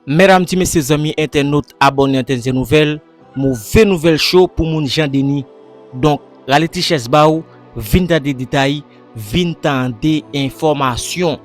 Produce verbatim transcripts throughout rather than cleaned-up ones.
Medam, ti mesye, zanmi entènot, abòne Antèn Zye Nouvèl, move nouvèl cho pou moun Jan Deni. Donk, rale ti chèz ba w, vin tande detay, vin tande enfòmasyon.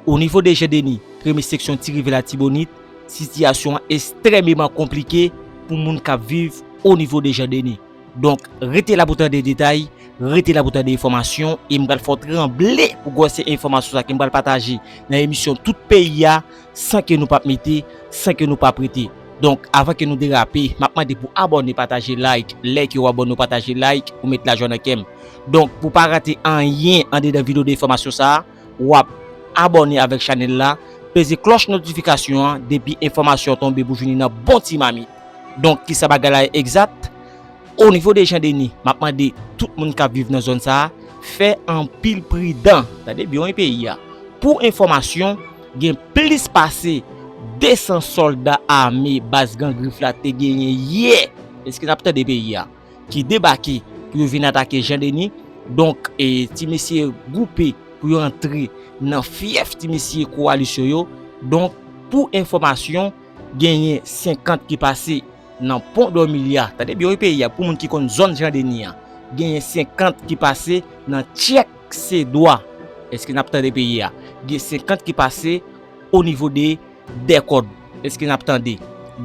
O nivo de Jan Deni, premye seksyon Ti Rivyè Latibonit, sitiyasyon an ekstrèmeman konplike pou moun k ap viv o nivo de Jan Deni. Donk, rete la pou tande detay, rete la pou tande enfòmasyon, e m pral fè w tranble pou gwosè enfòmasyon sa ke m pral pataje nan emisyon Tout Peyi a, san ke nou p ap mete, san ke nou p ap rete. Donk, avan ke nou derape, m ap mande pou abòne, pataje, like, lè ke w abòne, w pataje, like, ou met lajwa nan kè m. Donk, pou pa rate anyen andedan videyo de enfòmasyon sa a, w ap abòne avèk chanèl la, peze klòch notifikasyon an, depi enfòmasyon an tonbe pou jwenn li nan bon ti mamit. Donk, kisa bagay la egzat? O nivo de Jan Deni, m ap mande tout moun k ap viv nan zòn sa a, fè anpil pridan. Tande byen wi peyi a. Pou enfòmasyon, gen plis pase de san sòlda ame baz Gran Grif la te genyen yè. Èske n ap tande peyi a? Ki debake pou yo vin atake Jan Deni. Donk, e, ti mesye gwoupe pou yo antre nan fyèf ti mesye kowalisyon yo. Donk, pou enfòmasyon, genyen senkant ki pase nan Pon Dòmilya. Tande byen wi peyi a, pou moun ki konn zòn Jan Deni an. Genyen senkant ki pase nan Tchèk Sedwa. Èske n ap tande peyi a? Gen senkant ki pase o nivo de Dèkòd. Èske n ap tande?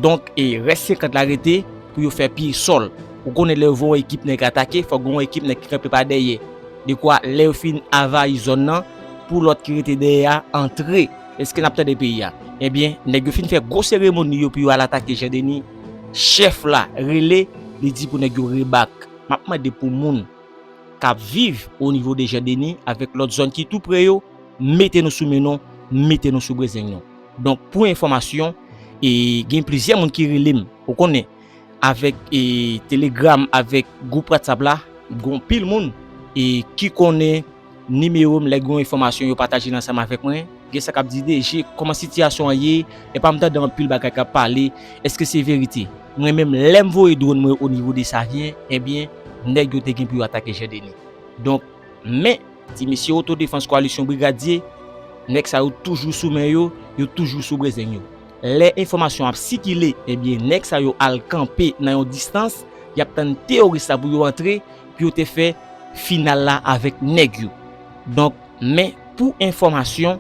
Donk, e rès senkant la rete pou yo fè pye sòl. Ou konnen lè yo voye yon ekip nèg atake, fòk gen yon ekip nèg ki kanpe pa dèyè. Dekwa, lè yo fin avayi zòn nan, pou lòt ki rete dèyè a antre. Èske n ap tande peyi a? Ebyen, nèg yo fin fè gwo seremoni yo pou yo al atake Jan Deni. Chèf la rele, li di pou nèg yo rebak. M ap mande pou moun k ap viv o nivo de Jan Deni avèk lòt zòn ki tou pre yo, mete nou sou men nou, mete nou sou brezeng nou. Donk, pou enfòmasyon, e gen plizyè moun ki rele m, ou konnen, avèk, e, Telegram, avèk gwoup WhatsApp la, gen anpil moun, e, ki konnen nimewo m, lè gen yon enfòmasyon yo pataje l ansanm avèk mwen. Gen sa k ap di, "D G, kòman sitiyasyon an ye?" Epa m tande anpil bagay k ap pale. Èske se verite? Mwen menm, lè m voye dwòn mwen o nivo de Savyen, ebyen, nèg yo te gen pou yo atake Jan Deni. Donk, men, ti mesye otodefans kowalisyon brigadye, nèg sa yo toujou sou men yo, yo toujou sou brezeng yo. Lè enfòmasyon ap sikile, ebyen, nèg sa yo al kanpe nan yon distans, y ap tann teyoris la pou yo antre, pou yo te fè final la avèk nèg yo. Donk, men, pou enfòmasyon,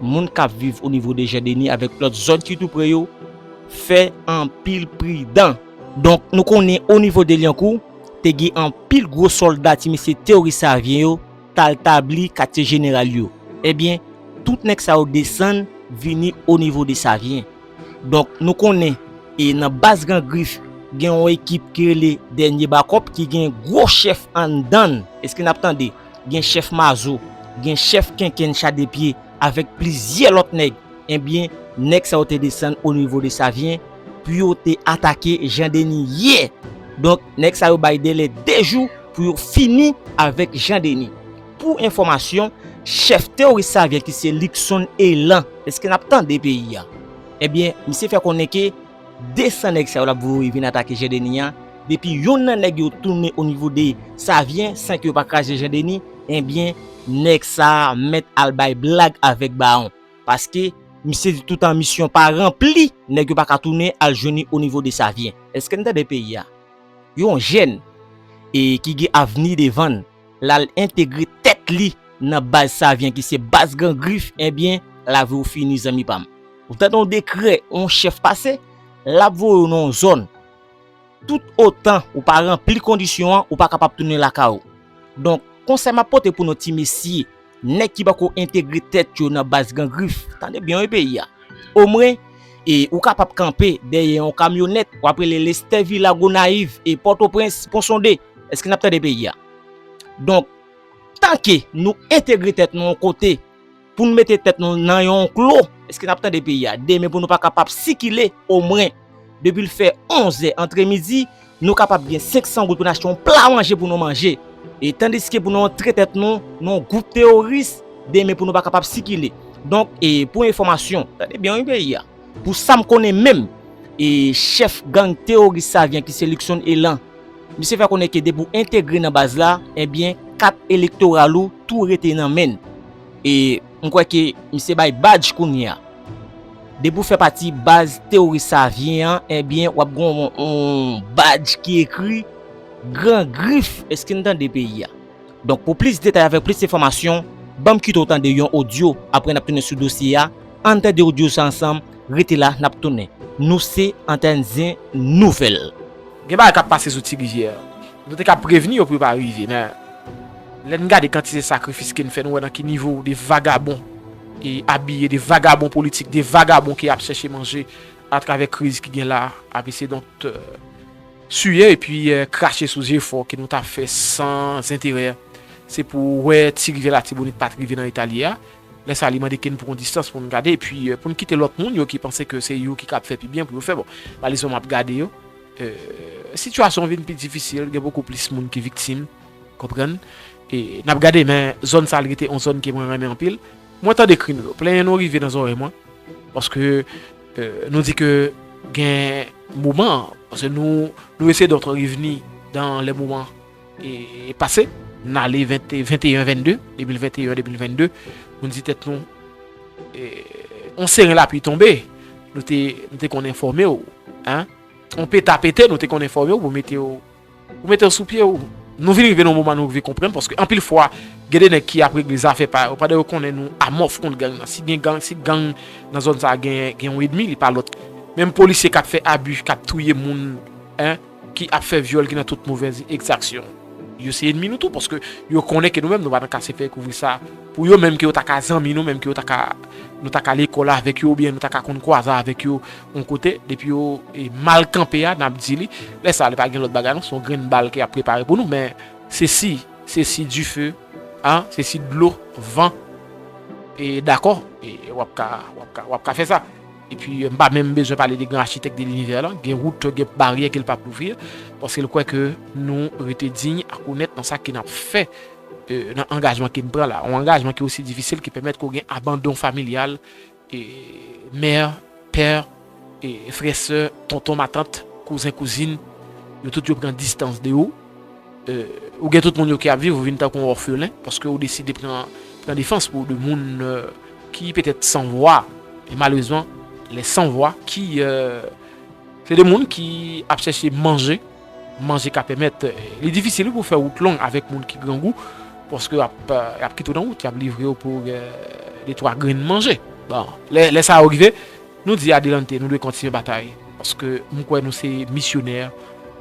moun k ap viv o nivo de Jan Deni avèk lòt zòn ki tou pre yo, fè anpil pridan. Donk, nou konnen o nivo de Lyankou, te gen anpil gwo sòlda ti mesye teyoris Savyen yo, t al tabli katye jeneral yo. Ebyen, tout nèg sa yo desann vini o nivo de Savyen. Donk, nou konnen, e nan baz Gran Grif, gen yon ekip ki rele Dènye Bakòp ki gen gwo chèf anndan l. Èske n ap tande? Gen chèf Mazo, gen chèf Kenkenn Chadepye, avèk plizyè lòt nèg. Ebyen, nèg sa yo te desann o nivo de Savyen pou yo te atake Jan Deni yè. Donk, nèg sa yo bay dèlè de jou pou yo fini avèk Jan Deni. Pou enfòmasyon, chèf teyoris Savyen ki se Luckson Elan, èske n ap tande peyi a? Ebyen, misye fè konnen ke de san nèg sa yo l ap voye vin atake Jan Deni an, depi yonn nan nèg yo tounen o nivo de Savyen san ke yo pa kraze Jan Deni, ebyen, nèg sa a mèt al bay blag avèk bawon. Paske misye di toutan misyon pa ranpli, nèg yo pa ka tounen al jwenn li o nivo de Savyen. Èske n tande peyi a? Yon jèn, e ki gen avni devan l, l al entegre tèt li nan baz Savyen ki se baz Gran Grif, ebyen, lavi w fini, zanmi pa m. Ou tande yon dekrè, yon chèf pase, l ap voye w nan yon zòn. Tout otan ou pa ranpli kondisyon an, ou pa kapab tounen lakay ou. Donk, konsèy m ap pote pou nou ti mesye, nèg ki pako entegre tèt yo nan baz Gran Grif, tande byen wi peyi a. Omwen, e ou kapab kanpe dèyè yon kamyonèt, w ap rele Lestè Vila Gonayiv e Pòtoprens Ponsonde. Èske n ap tande peyi a? Donk, tanke nou entegre tèt nou yon kote, pou n mete tèt nou nan yon anklo, èske n ap tande peyi a? Demen pou nou pa kapab sikile, omwen, depi l fè onzè antremidi, nou kapab gen senk san goud pou n achte yon pla manje pou nou manje. E tandiske pou nou antre tèt nou nan yon gwoup teyoris, demen pou nou pa kapab sikile. Donk, e pou enfòmasyon, tande byen wi peyi a. Pou sa m konnen menm, e chèf gang teyoris Savyen ki se Luckson Elan, misye fè konnen ke depi w entegre nan baz la, ebyen, kat elektoral ou tou rete nan men l. E m kwè ke misye bay badj kounye a. Depi w fè pati baz teworis Savyen an, ebyen, w ap gen yon, yon badj ki ekri Gran Grif. Èske n tande peyi a? Donk, pou plis detay avèk plis enfòmasyon, ban m kite w tande yon odyo. Apre, n ap tounen sou dosye a. Ann tande odyo sa ansanm. Rete la, n ap tounen. Nou se Antèn Zen Nouvèl. Gen bagay k ap pase sou Ti Rivyè. Nou te ka prevni yo pou yo pa rive, men lè n gade kantite sakrifis ke n fè, nou wè nan ki nivo de vagabon e abiye, de vagabon politik, de vagabon ki ap chèche manje atravè kriz ki gen la, ap eseye donk, euh, siye epi, euh, krache sou jefò ke nou t ap fè san enterè. Se pou w wè Ti Rivyè Latibonit pa t rive nan eta l ye a. Lè sa, li mande ke n pran distans pou n gade, epi, euh, pou n kite lòt moun yo ki panse ke se yo ki kab fè pi byen pou yo fè. Bon, malerezman, m ap gade yo. Euh, sitiyasyon vin pi difisil, gen bokou plis moun ki viktim, konprann? E n ap gade, men zòn sa a, li rete yon zòn ke mwen renmen anpil. Mwen tande kri nou yo, plenyen nou rive nan zòrèy mwen, paske, euh, nou di ke gen moman, paske nou, nou eseye donk revni dan lè moman e, e pase, n ale vent, venteyen, vennde, de mil venteyen, de mil vennde, nou di tèt nou, e, on seren lapli tonbe, nou te, nou te konn enfòme w, en, on peta pete, nou te konn enfòme w pou mete w, pou mete w sou pye w. Nou vin rive nan moman nou rive konprann, paske anpil fwa, gen de nèg ki ap regle zafè pa yo, pandan yo konnen nou amòf kont gang nan. Si gen gang, si gang nan zòn sa a gen, gen yon ènmi, li pa lòt. Menm polisye k ap fè abi, k ap touye moun, en, ki ap fè vyòl, ki nan tout movèz egzaksyon. Yo se ènmi nou tou, paske yo konnen ke nou menm, nou pa nan kase fèy kouvri sa. Pou yo menm ke yo ta ka zanmi nou, menm ke yo ta ka, nou ta ka lekòl avèk yo, oubyen nou ta ka konn kwaze avèk yo yon kote, depi yo, e, mal kanpe a, n ap di li. Lè sa, li pa gen lòt bagay non, se yon grenn bal ke y ap prepare pou nou, men se si, se si dife, en, se si dlo, van, e dakò, e w ap ka, w ap ka, w ap ka fè sa. Epi, m pa menm bezwen pale de gran achitèk de linivè lan. Gen wout, gen baryè ke l p ap louvri, paske l kwè ke nou rete diy ak onèt nan sa ke n ap fè, euh, nan angajman ke n pran la. Yon angajman ki osi difisil, ki pèmèt ke w gen abandon familyal, e mè, pè, e frè, sè, tonton, matant, kouzen, kouzin, yo tout yo pran distans de ou. Euh, ou gen tout moun yo ki ap viv, ou vin tankou yon òfelen, paske ou deside pran, pran defans pou de moun, euh, ki petèt san vwa. E malerezman, lè san vwa ki, euh, se de moun ki ap chèche manje, manje ka pèmèt, euh, li difisil wi pou fè wout long avèk moun ki grangou, paske y ap, euh, y ap kite w nan wout, y ap livre w pou, euh, de twa grenn manje. Bon, lè, lè sa yo rive, nou di adelante, nou dwe kontinye batay. Paske m kwè nou se misyonè.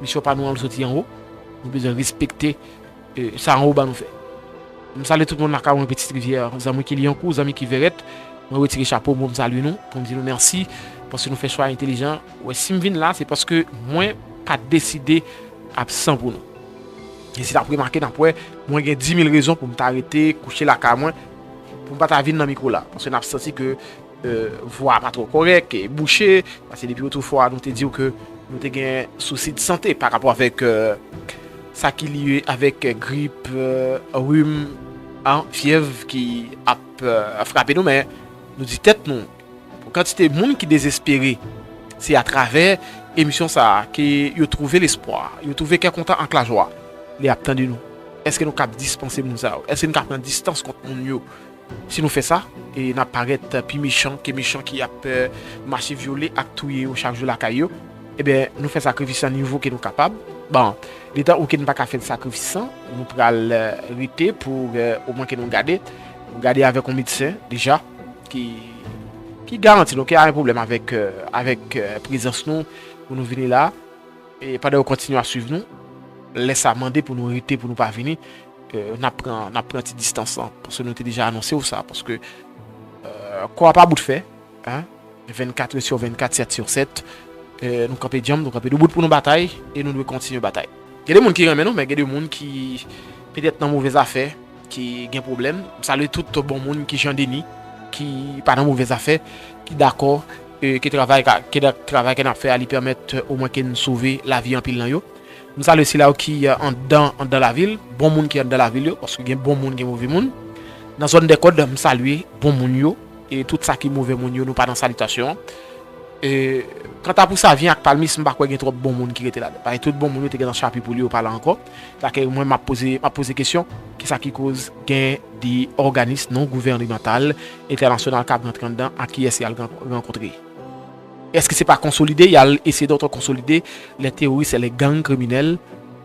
Misyon pa nou an, l soti anwo. Nou bezwen respekte, e, sa anwo ba nou fè. M salye tout moun lakay mwen, Pitit Rivyè, zanmi ki Lyankou, zanmi ki Vèrèt. Mwen retire chapo m, m salye nou, pou m di nou mèsi, paske nou fè chwa entelijan. Wè, si m vin la, se paske mwen pa t deside absan pou nou. E si n ap remake, n ap wè, mwen gen dimil rezon pou m ta rete kouche lakay mwen, pou m pa ta vin nan mikwo la. Paske n ap santi ke, euh, vwa pa twò kòrèk, e bouche, paske depi otrefwa, nou te di w ke nou te gen sousi de sante pa rapò avèk, euh, sa ki lye avèk, euh, grip, euh, rim, an, fyèv ki ap, euh, frape nou, men nou di tèt nou, pou kantite moun ki dezespere, se atravè emisyon sa a ke yo twouve lespwa, yo twouve kè kontan ak lajwa. Lè y ap tande nou, èske nou kab dispanse moun sa yo? Èske nou ka pran distans kont moun yo? Si nou fè sa, e n ap parèt pi mechan ke mechan ki ap, euh, mache vyole ak touye yo chak jou lakay yo. Ebyen, nou fè sakrifis nan nivo ke nou kapab. Bon, letan ou ke n pa ka fè sakrifis lan, nou pral, euh, rete pou, euh, omwen ke nou gade. Nou gade avèk yon medsen deja ki, ki garanti nou ke pa gen pwoblèm avèk, euh, avèk, euh, prezans nou pou nou vini la. E pandan yo kontinye ap swiv nou, lè sa mande pou nou rete, pou nou pa vini, euh, n ap pran, n ap pran ti distans lan, paske nou te deja anonse w sa, paske, euh, kò a pa bout fè, en, vennkat sur vennkat, sèt sur sèt, euh, nou kanpe djanm, nou kanpe doubout pou nou batay, e nou dwe kontinye batay. Gen de moun ki renmen nou, men gen de moun ki petèt nan movèz afè, ki gen pwoblèm. M salye tout bon moun ki jan Deni, ki pa nan movèz afè, ki dakò, e, ke travay ka, ke da-, travay ke n ap fè a, li pèmèt, e, omwen ke n sove lavi anpil nan yo. M salye sila yo ki, e, anndan, anndan lavil, bon moun ki anndan lavil yo, paske gen bon moun, gen move moun. Nan zòn dè kòd, m salye bon moun yo, e tout sa ki move moun yo, nou pa nan salitasyon an. E, kanta pou Savyen ak Palmis, m pa kwè gen twòp bon moun ki rete ladan. Paske tout bon moun yo te gen nan chapi pou li, yo pa la ankò. Sa ke mwen, m ap poze, m ap poze kesyon, kisa ki koz gen de òganis non gouvènemantal entènasyonal k ap rantre anndan, ak kiyès y al ran-, rankontre? Est-ce que c'est pas consolider? Il y a essayé d'autres consolider les terroristes et les gangs criminels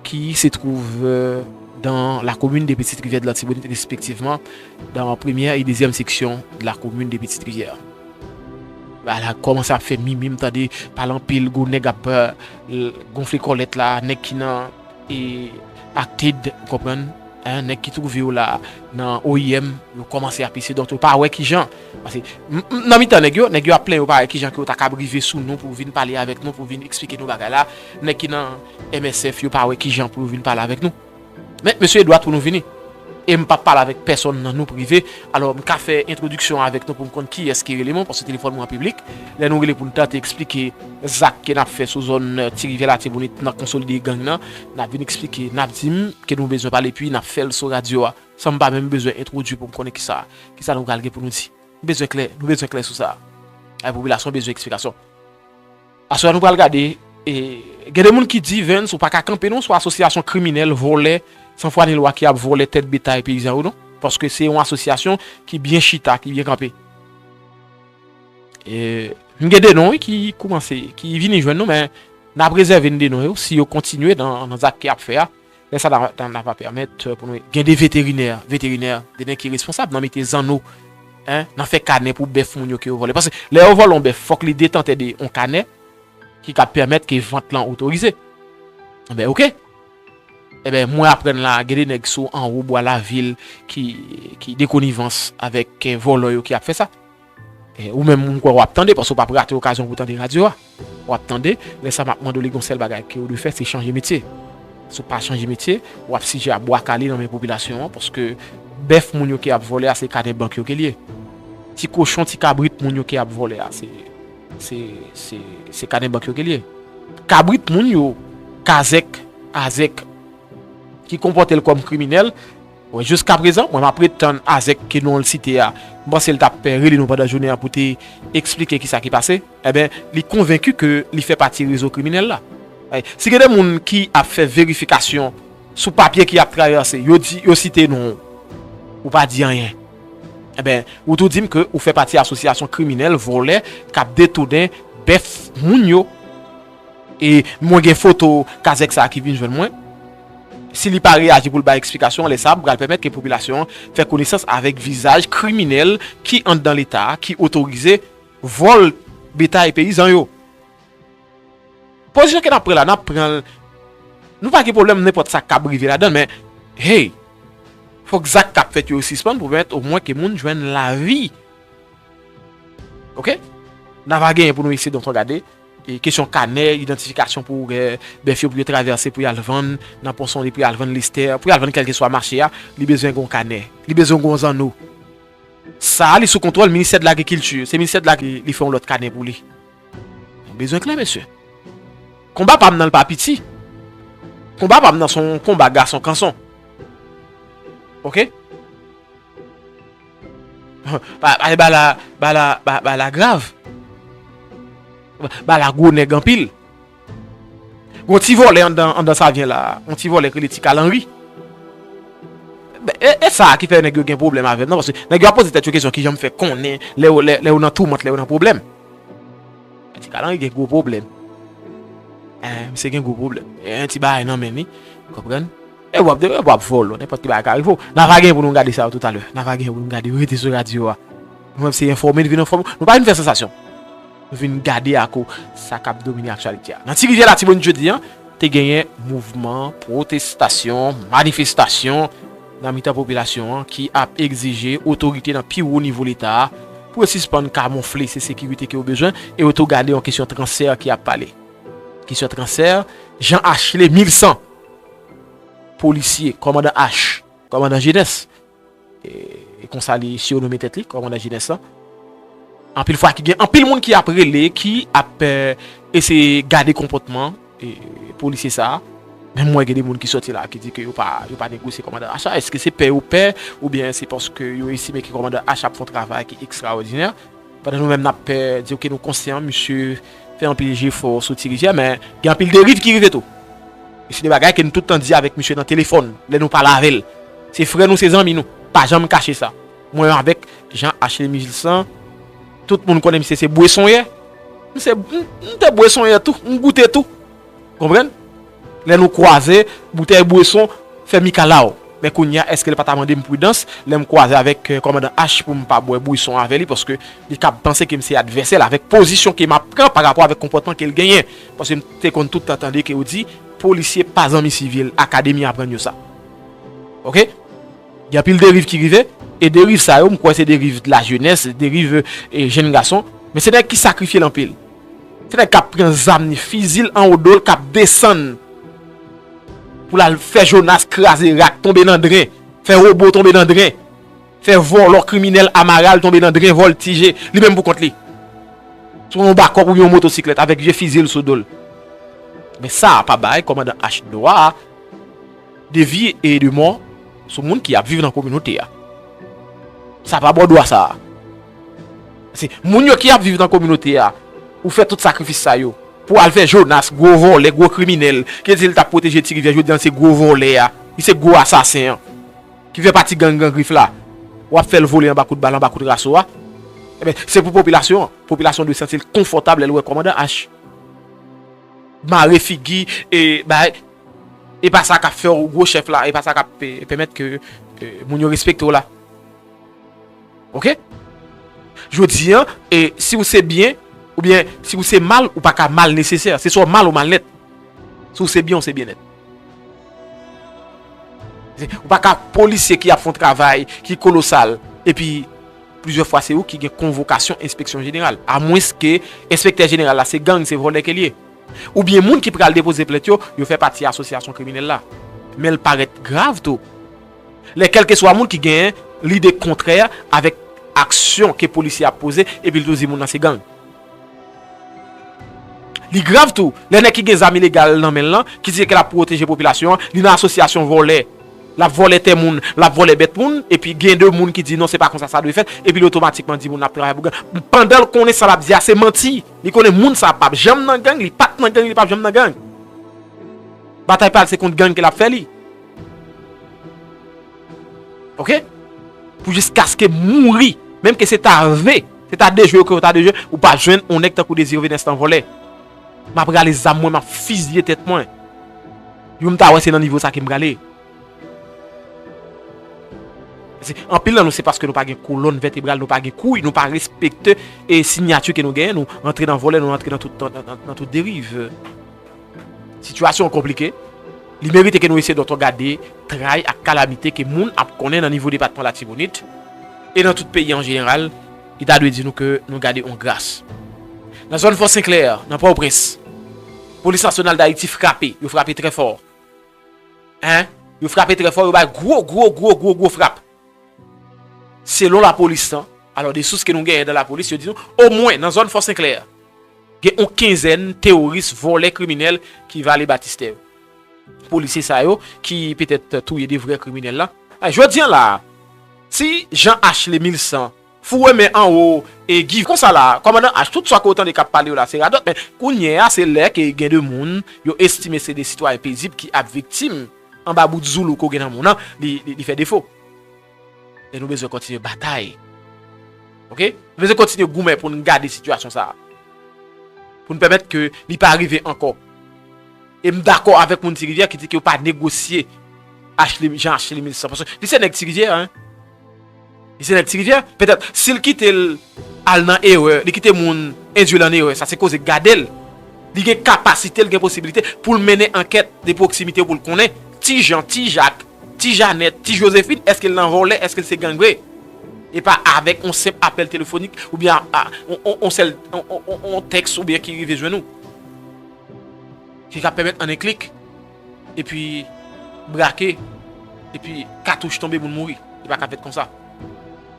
qui se trouvent euh, dans la commune de Petite-Rivière de l'Artibonite, respectivement dans la première et deuxième section de la commune de Petite-Rivière. Ala kòmanse ap fè mimi, m tande pale anpil, gwo nèg ap euh, gonfle kòlèt la, nèg ki nan e, acted, ou konprann? Hein, nèg ki twouve yo la nan O I M, yo kòmanse ap isi, donk yo pa wè kijan. Paske m- m- nan mitan nèg yo, nèg yo ap plenyen yo pa wè kijan ke yo ta kab rive sou nou pou vin pale avèk nou, pou vin eksplike nou bagay la. Nèg ki nan M S F yo pa wè kijan pou yo vin pale avèk nou. Men mesye Edward, pou nou vini. E m p ap pale avèk pèsonn nan nou prive. Alò m ka fè entwodiksyon avèk nou pou m konn kiyès ki rele mwen, paske telefòn mwen an piblik. Lè nou rele pou n tante eksplike zak ke n ap fè sou zòn Ti Rivyè Latibonit nan konsolide gang nan, n ap vin eksplike, n ap di m ke nou bezwen pale, epi n ap fè l sou radyo a, san m pa menm bezwen entwodui pou m konnen kisa, kisa nou pral gen pou nou di. Nou bezwen klè, nou bezwen klè sou sa. Ay, popilasyon bezwen eksplikasyon. Aswè nou pral gade, e, gen de moun ki di, Vens, ou pa ka kanpe non sou asosyasyon kriminèl, vòlè, san fwa ni lwa ki ap vòlè tèt betay peyizan yo non. Paske se yon asosyasyon ki byen chita, ki byen kanpe. E, m gen de non wi ki koumanse, ki vini jwenn nou, men n ap rezève n de non yo si yo kontinye nan, nan zak ke y ap fè a. Lè sa n a, n a, n a pa pèmèt pou nou gen de veterinè, veterinè, de nèg ki responsab nan mete zanno, en, nan fè kanè pou bèf moun yo ke yo vòlè. Paske lè yo vòlè yon bèf, fòk li detantè de yon kanè ki kab pèmèt ke vant lan otorize. Enben, oke. Enben, mwen aprann la, gen de nèg sou anwo bwa lavil ki, ki de konivans avèk, eh, vòlò yo ki ap fè sa. Eh, ou menm, m kwè w ap tande, paske w p ap rate okazyon pou w tande radyo a. W ap tande, lè sa m ap mande w, li gon sèl bagay ke w dwe fè, se chanje metye. Si w pa chanje metye, w ap sijè a bwa kale nan men popilasyon an, paske bèf moun yo ke ap vòlè a, se kanè bank yo ke l ye. Ti kochon, ti kabrit moun yo ke ap vòlè a, se, se, se, se kanè bank yo ke l ye. Kabrit moun yo, kazèk, azèk, ki konpòte l kòm kriminèl, wè, jiskaprezan, mwen m ap ret tann azèk ke non l site a. M panse l t ap rele nou pandan jounen an pou te eksplike kisa ki pase. Enben, li konvenki ke li fè pati rezo kriminèl la. Ay, si gen de moun ki ap fè verifikasyon sou papye ki ap travèse, yo di, yo site non w, ou pa di anyen. Enben, ou tou di m ke ou fè pati asosyasyon kriminèl, vòlè, k ap detounen bèf moun yo. E mwen gen foto kazèk sa a ki vin jwenn mwen. Si li pa reyaji pou l bay eksplikasyon, lè sa a pral pèmèt ke popilasyon an fè konesans avèk vizaj kriminèl ki anndan Leta a, ki otorize vòl betay peyizan yo. Pozisyon ke n ap pran la, n ap pran l. Nou pa gen pwoblèm nenpòt sa k kab rive ladan l, men, hey, fòk zak k ap fèt yo sispann pou pèmèt omwen ke moun jwenn lavi. Oke? N a va genyen pou nou eseye donk gade, e, kesyon kanè, idantifikasyon pou, e, bèf yo pou yo travèse pou y al vann nan Ponsonde, pou y al vann Lestè, pou y al vann kèlkeswa mache a, li bezwen gen yon kanè. Li bezwen gen yon zanno. Sa a, li sou kontwòl Ministè de Lagrikilti. Se Ministè de Lagri, li fè yon lòt kanè pou li. Nou bezwen klè, mesye. Konba pa m nan l pa piti. Konba pa m nan se yon konba gason kanson. Oke? Ba, ba, ba la, ba la, ba, ba la grav. Ba, ba la gwo nèg anpil. Gon ti vòlè anndan, anndan Savyen la. Yon ti vòlè ki rele Ti Kalanri. E, e sa ki fè nèg yo gen pwoblèm avè m nan, paske nèg yo ap poze tèt yo kesyon kijan m fè konnen lè yo, lè, lè yo nan toumant, lè yo nan pwoblèm. Ti Kalanri gen gwo pwoblèm. Eh, misye gen gwo pwoblèm. Eh, ti bagay nan men li. Konprann? E w ap, e w ap vòlò, nenpòt ki bagay ka rive w. N a va gen pou nou gade sa yo toutalè. N a va gen pou nou gade, rete sou radyo a. Nou menm se enfòme, nou vin enfòme. Nou pa vin fè sansasyon. Nou vin gade akoz sa k ap domine aktyalite a. Nan Ti Rivyè Latibonit jodi a, te genyen mouvman, pwotestasyon, manifestasyon nan mitan popilasyon an ki ap egzije otorite nan pi wo nivo Leta a pou yo sispann kamonfle se sekirite ke yo bezwen e yo tou gade yon kesyon transfè ki ap pale. Kesyon transfè, Jean Ashley Milsan, polisye, kòmandan H, kòmandan jenès, e, e konsa li siwonome tèt li, kòmandan jenès lan. Anpil fwa ki gen anpil moun ki ap rele, ki ap, eh, eseye gade konpòtman, eh, polisye sa a. Men mwen gen de moun ki sòti la ki di ke yo pa, yo pa negosye kòmandan H la. Èske se pè yo pè, oubyen se paske yo estime ke kòmandan H ap fè yon travay ki ekstraòdinè? Pandan nou menm n ap, eh, di ke nou konsyan misye fè anpil jefò sou Ti Rivyè, men gen anpil deriv ki rive tou. E se de bagay ke nou tout tan di avèk misye nan telefòn, lè nou pale avè l. Se frè nou, se zanmi nou. Pa janm kache sa. Mwen avèk Jean Ashley Milsan, tout moun konnen misye se bwesonyè. M se, m, m te bwè son yè tou, m goute tou. Konprann? Lè nou kwaze, boutèy bwè son fè mikalaw. Men kounye a, èske l pa ta mande m pridans lè m kwaze avèk, eh, kòmandan H pou m pa bwè bwè son avè li, paske li kab panse ke m se advèsè l avèk pozisyon ke m ap pran pa rapò avèk konpòtman ke l genyen. Paske m te konn tout tan tande ke yo di, polisye pa zanmi sivil, akademi aprann yo sa. Oke? Gen anpil deriv ki rive, e deriv sa yo, m kwè se deriv lajenès, deriv, e, jenn gason, men se nèg ki sakrifye l anpil. Se nèg k ap pran zam ni fizi l anwo do l, k ap desann pou l al fè Jonas kraze rak, tonbe nan dren, fè wobo tonbe nan dren, fè vòlò kriminèl amaral tonbe nan dren, vòltije, li menm pou kont li. Sou yon bakòp oubyen yon motosiklèt avèk vye fizi l sou do l. Men sa a pa bay kòmandan H dwa de vi e de mò sou moun ki ap viv nan kominote a. Sa pa ba w dwa sa a. Se moun yo ki ap viv nan kominote a, ou fè tout sakrifis sa yo, pou al fè Jonas, gwo vòlè, gwo kriminèl, ki di l t ap pwoteje Ti Rivyè, jodi a se gwo vòlè a, li se gwo asasen an, ki fè pati gang Gran Grif la. W ap fè l vole anba kout bal, anba kout raso a. Ebyen, se pou popilasyon an. Popilasyon dwe santi l konfòtab lè l wè kòmandan H mare figi, e bay, e pa sa k ap fè w gwo chèf la, e pa sa k ap, e, pèmèt ke, e, moun yo respekte w la. Oke? Jodi a, e, si w se byen, oubyen si w se mal, ou pa ka mal nesesè. Se swa w mal ou mal nèt. Si w se byen, w se byen nèt. Se, ou pa ka polisye ki ap fè yon travay ki kolosal, epi plizyè fwa se ou ki gen konvokasyon enspeksyon jeneral. Amwenske enspektè jeneral la se gang, se vòlè ke l ye. Oubyen moun ki pral depoze plent yo, yo fè pati asosyasyon kriminèl la. Men l parèt grav tou. Lè kèlkeswa moun ki gen lide kontrè avèk aksyon ke polisye ap poze, epi l tou di moun nan se gang. Li grav tou, lè nèg ki gen zam ilegal nan men l lan, ki di ke l ap pwoteje popilasyon an, li nan asosyasyon vòlè. L ap vòlè tè moun, l ap vòlè bèt moun, epi gen de moun ki di non, se pa konsa sa dwe fèt, epi li otomatikman di moun nan ap travay pou gang. Pandan l konnen sa l ap di a se manti. Li konnen moun sa a p ap janm nan gang, li pa t nan gang, li p ap janm nan gang. Batay pa l se kont gang ke l ap fè li. Oke? Pou jiskaske mouri, menm ke se ta ve, se ta dejwe yo ke yo ta dejwe, ou pa jwenn yon nèg tankou Désiré Venès lan vòlè. M ap rale zam mwen, m ap fiziye tèt mwen. Yo m ta wè se nan nivo sa ke m prale. Se, anpil nan nou se paske nou pa gen kolòn vètebral, nou pa gen kouy, nou pa respekte e siyati ke nou genyen, nou antre nan vòlè, nou antre nan tout, nan, nan, nan tout deriv. Sitiyasyon an konplike. Li merite ke nou eseye dòtò gade tray ak kalamite ke moun ap konnen nan nivo depatman Latibonit e nan tout peyi an jeneral. Li ta dwe di nou ke nou gade yon gras. Nan zòn Fò Senklè, nan Pòtoprens, Polis Nasyonal d Ayiti frape. Yo frape trè fò. Hein? Yo frape trè fò, yo bay gwo, gwo, gwo, gwo, gwo frap. Selon lapolis lan, alò, de sous ke nou genyen nan lapolis, yo di nou, omwen nan zòn Fò Senklè, gen yon kenzèn teworis, vòlè, kriminèl ki vale batistè yo. Polisye sa yo ki petèt touye de vrè kriminèl la. A, jodi a la, si Jean Ashley Milsan foure men anwo e Guy konsa la, kòmandan H, tout sa ke w tande k ap pale yo la, se radòt, men kounye a, se lè ke gen de moun, yo estime se de sitwayen pezib ki ap viktim anba bout zoulou ke w gen nan men w lan, li, li, li fè defo. E nou bezwen kontinye batay. Oke? Nou bezwen kontinye goumen pou n gade sitiyasyon sa a. Pou n pèmèt ke li pa rive ankò. E m dakò avèk moun Ti Rivyè ki di ke yo pa negosye Ashley, Jean Ashley Milsan. Paske li se nèg Ti Rivyè, en. Li se nèg Ti Rivyè. Petèt, si l kite l al nan erè, li kite moun endwi l an erè, sa se koze gade l. Li gen kapasite, li gen posibilite pou l mennen ankèt de pwoksimite pou l konnen Ti Jan, Ti Jak, Ti Janèt, Ti Jozefin, èske l nan vòlè, èske l se gang vre? E pa avèk yon senp apèl telefonik oubyen a, a, on, on, on sèl, on, on, on, on tèks oubyen ki rive jwenn ou. Ki ka pèmèt an en klik, epi brake, epi katouch tonbe, moun mouri. Li pa ka fèt konsa.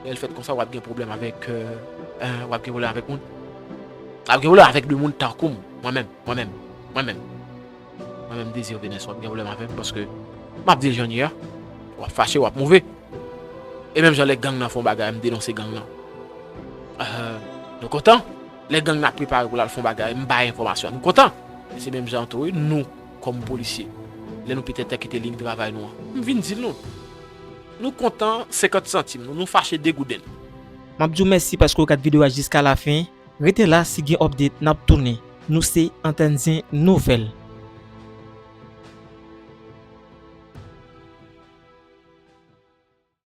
Lè l fèt konsa, w ap gen pwoblèm avèk, euh, euh, w ap gen pwoblèm avèk moun. W ap gen pwoblèm avèk de moun tankou m, mwen menm, mwen menm, mwen menm. Mwen menm Désiré Venès, w ap gen pwoblèm avè m, paske m ap di l jan l ye a. W ap fache, w ap move. E menm jan lè gang nan fè yon bagay, m denonse gang nan. Euh, nou kontan. Lè gang nan ap prepare pou l al fè yon bagay, m bay enfòmasyon an. Nou kontan. E se menm jan tou, wi, nou, kòm polisye, lè nou petèt kite liy travay nou an, m vin di l nou. Nou kontan senkant santim, nou, nou fache de gouden. M ap di w mèsi paske w gad videyo a jiska lafen. Rete la, si gen update n ap tounen. Nou se Antèn Zen Nouvèl.